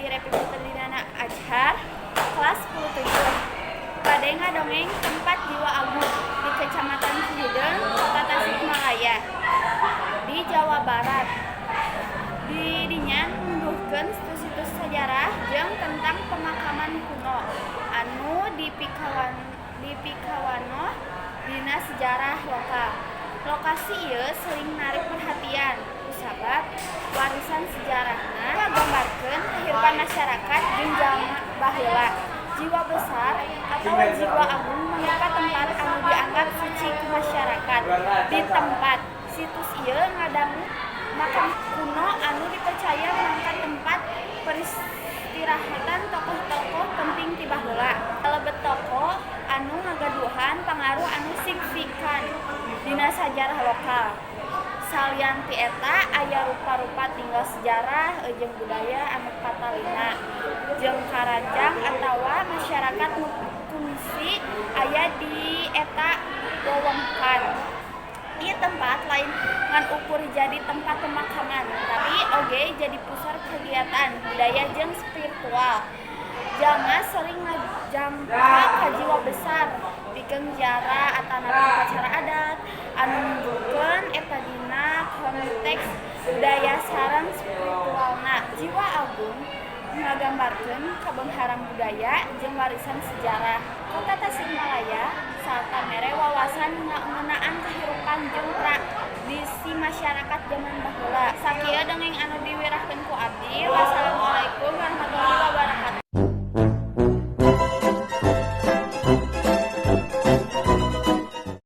Abdi Repi Putri Dinana Azhar, kelas 10. Bade ngadongeng tempat Jiwa Agung di Kecamatan Cihideung, Kota Tasikmalaya, di Jawa Barat. Di dinya nunduhkeun situs-situs sejarah jeung tentang pemakaman kuno anu dipikawanoh dina sejarah lokal. Lokasi ieu sering narik perhatian kusabab warisan sejarahna ngagambarkeun kahirupan masyarakat jeung jalma baheula. Jiwa Besar atawa Jiwa Agung mangrupa tempat anu dianggap suci ku masyarakat. Di tempat situs ieu ngadangu makam kuno anu dipercaya mangka tempat peristirahatan tokoh-tokoh penting ti baheula. Kalebet tokoh anu ngagaduhan pangaruh anu signifikan dina sajarah lokal. Salian ti eta, aya rupa-rupa tinggal sejarah jeung budaya anu patalina jeung karanjang atawa masyarakat nu kungsi aya di eta wewengkon. Ieu tempat lain ngan ukur jadi tempat pemakaman, tapi oge jadi pusat kegiatan budaya jeung spiritual. Jalma sering ngajangka ka Jiwa Besar pikeun ziarah atanapi upacara adat anu nunjukkeun eta dina konteks budaya sareng spiritualna. Jiwa Agung ngagambarkeun kabeungharan budaya jeung warisan sejarah Kota Tasikmalaya sarta mere wawasan ngeunaan kahirupan jeung tradisi masyarakat jaman baheula. Sakieu dongeng anu di